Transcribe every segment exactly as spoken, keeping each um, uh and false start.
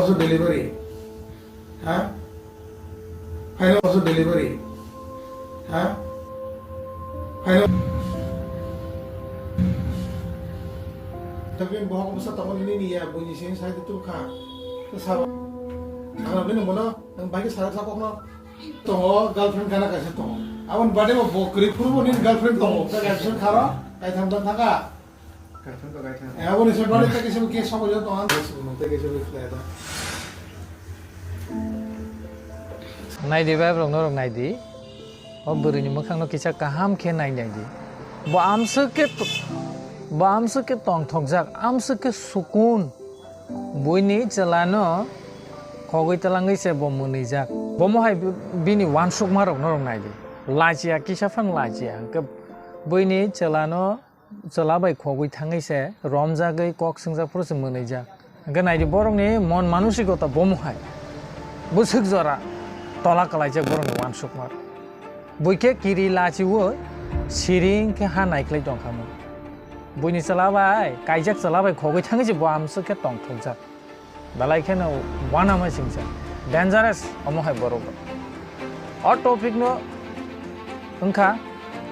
Also delivery. Ha? Final also delivery. Ha? Final. Tapi bohok bwsa tongo nini niya, buini sini sai tu kha. Tu sabo. Kana bini mono, nang bagi sarak sa kokno. Tongo, girlfriend kana kaisa tongo. Aboni bade bo bo kwrwi phuru bo nini girlfriend tongo. Ta kaisa kharo, kaitham ta thaka. Kaitham to kaitham. Eh, aboni se bade ta kaisa ke sabo jo tongo. Yes, no, ta kaisa be khlai da. Nai di bai rok norok nai di. O bwrwi ni mwkhang no kisa kaham khe nai nai di. Bo amswk khe to-, bo amswk khe tongthokjak, amswk khe sukun. Buini chwla no khogwi twlangwi se bo mwnwijak. Bomo hai bi-, bini uansukma rok norok nai di. Lachiya, kisa phano lachiya. Hwnkhe buini chwla no chwla bai khogwi thangwi se romjagwi kok swngjak phuru se mwnwijak. Hwnkhe nai di borok ni mon manusikota bomo hai. Bwswk jora tola kwlaijak borok ni uansukma rok. Buikhe kiri lachiui siring khe ha naikhlai tongkha mo. Buini chwla bai, kaijak chwla bai khogwi thangwi se bo amswk khe tongthokjak. Belai kheno uanama singcha. Dangerous omo hai borok rok. O topic no wngkha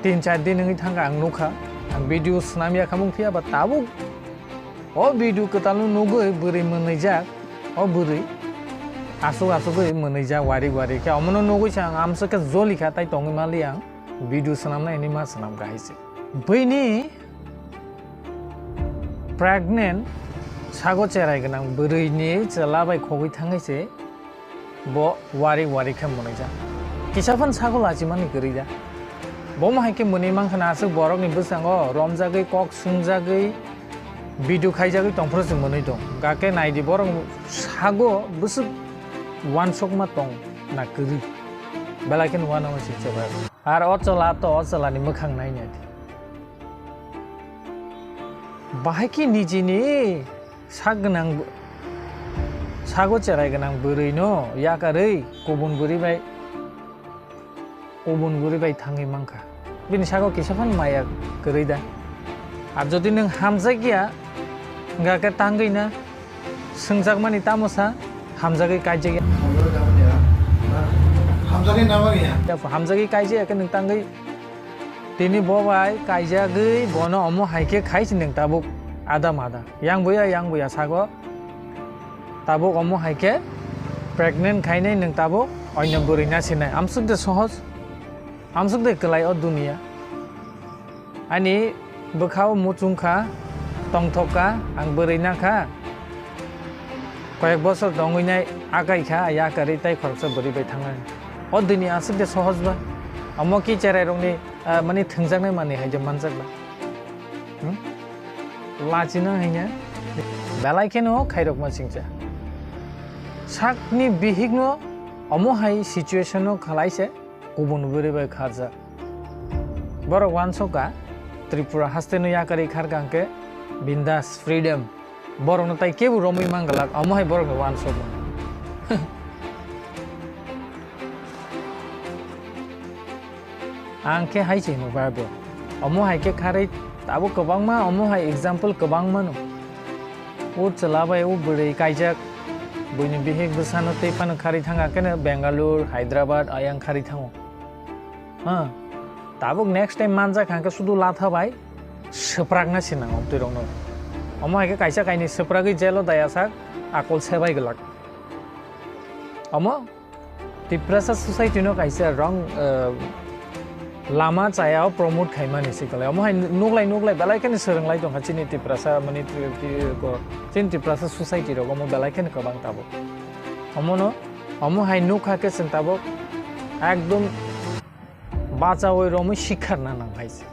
tin char din wngwi thangkha ang nukha. Ang video swnam ya khamung phiya ba tabuk o video kwtal no nugwi bwrwi mwnwijak. O bwrwi aswk aswkgwi mwnwijak wari wari khe omono nugwi se ang amswk khe jolikha tai tongwi mali ang video swnamnai hinwi ma swnamkha hai se. Buini pregnant sago cherai gwnang bwrwi ni chwla bai khogwi thangwi se bo wari wari khe mwnwijak. Kisa phano sago lachimani kwrwi da. Bomo hai khe mwnwi mankha na aswk borok ni bwskango romjagwi kok swngjagwi video khaijagwi tongphuru se mwnwi tong. Hwnkhe nai di borok sago bwswk uansukma tong na kwrwi. Belai kheno uanama singcha bai. Ar o chwla to o chwla ni mwkhang nai nai di. Bahai khe nijini sak gwnang, sago cherai gwnang bwrwi no yakarwi kubun bwrwi bai, kubun bwrwi bai thangwi mankha. Bini sago kisa phano maya kwrwi da. Ar jodi nwng hamjak ya, hwnkha khe tangwi na, swngjakmani tamo sa, hamjagwi kaijak ya. Hamjagwi namani ya. Hamjagwi kaijak ya khe nwng tangwi tini bo bai kaijagwi bono omo hai khe khai se nwng tabuk ada mada. Yang buya, yang buya sago. Tabuk omo hai khe pregnant khainai nwng tabuk oino bwrwi na sinai. Amswk de sohoj. Amswk de kwlai o dunia. Ani bwkha o muchung kha, tongthok kha, ang bwrwi na kha. Koyek bosor tongwi nai akai kha, yakarwi tai khoroksa bwrwi bai thangnai. O dunia aswk de sohoj ba. Omo ki cherai rokni, ah, mani thwngjaknai manwi hai je manjak ba. Hmm? Lachina hai ya. Belai kheno khairokma singcha. Sakni bihikno omo hai situation o khalai se. Kubun bwrwi bai kharjak. Borok uansukha, Tripura haste no yakarwi kharkha hwnkhe bindas, freedom. Borokno tai kebo romwi manglak, omo hai borokno uansukma. Ang khe hai se hino Bible. Omo hai khe kharwi tabuk kwbangma, omo hai example kwbangma no. O chwla bai o bwrwi kaijak, buini bihik bwsano tei phano kharwi thangkha khe no Bangalore, Hyderabad ayang kharwi thango. Ha, tabuk next time manjak hangkhe sudu latha bai swprakna sinang oktwi rokno. Omo hai khe kaisa kainwi swpragwi jail o daya sak akol sebai glak. Omo Tiprasa society no kaisa wrong, eh, lama chaya o promote khaimani se kwlai. Omo hai nuklai nuklai belai kheno swrwnglai tongkha chini Tiprasa mani tri-, tri-, ko, chini Tiprasa society rok omo belai kheno kwbang tabuk. Omo no, omo hai nukha khe chwng tabuk ekdom bachaui romwi sikharna nang hai se.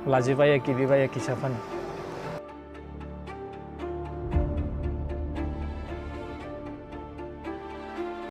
Laji baiya, kibi baiya kisa phano.